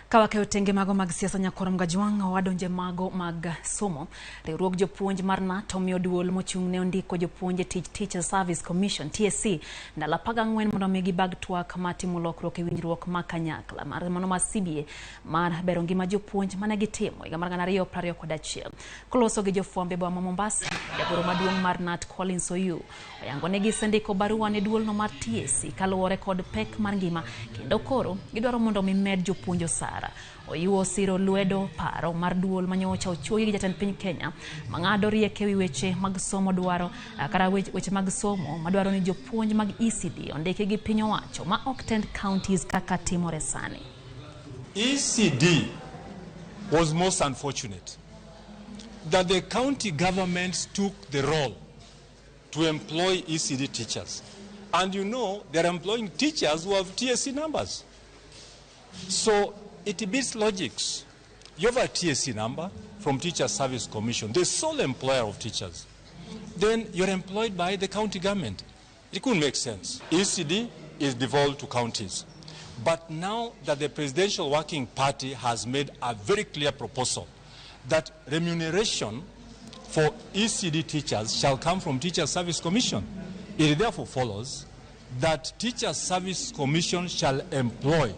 Ka wakeyo tenge mago mag siasa nyakwar Mgajwang' wadonje mago mag somo. Riwruog jopuonj mar KNUT omiyo duol mochung' ne ondiko jopuonj e tich Teacher Service Commission TSC ndalo 14 mondo mi gibag twak mar timo lokruok e winjruok ma kanyakla mar mano mar CBA mar bero ngima jopuonj mane gitimo higa mar 2021. Koloso gi jofwambo e boma ma Mombasa, jagoro maduong' mar KNUT Collins Oyu oyango ni gisendiko barua ne duolno mar TSC kaluwore kod pek mar ngima kendo koro gidwaro mondo mi med jopuonj osara. Oyu osiro lwedo paro mar duol manyocha ochuogi gi jatend piny Kenya mang'ado riek ewi weche mag somo dwaro kata weche mag somo madwaro ni jopuonj mag ECD ondiki gi piny owacho ma ok tend counties kaka timore sani. ECD was most unfortunate that the county governments took the role to employ ECD teachers. And you know, they're employing teachers who have TSC numbers. So it beats logics. You have a TSC number from Teacher Service Commission, the sole employer of teachers. Then you're employed by the county government. It couldn't make sense. ECD is devolved to counties. But now that the Presidential Working Party has made a very clear proposal that remuneration for ECD teachers shall come from Teacher Service Commission, it therefore follows that Teacher Service Commission shall employ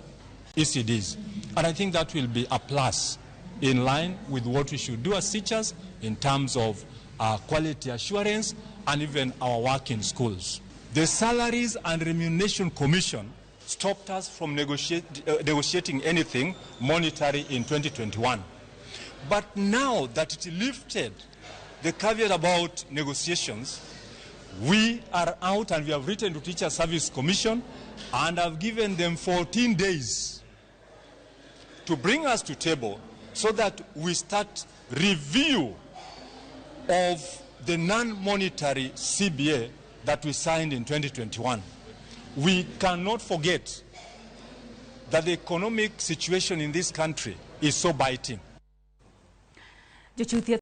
ECDs. And I think that will be a plus in line with what we should do as teachers in terms of quality assurance and even our work in schools. The Salaries and Remuneration Commission stopped us from negotiating anything monetary in 2021. But now that it lifted the caveat about negotiations, we are out and we have written to Teacher Service Commission and have given them 14 days to bring us to table so that we start review of the non-monetary CBA that we signed in 2021. We cannot forget that the economic situation in this country is so biting. Jochiw thieth.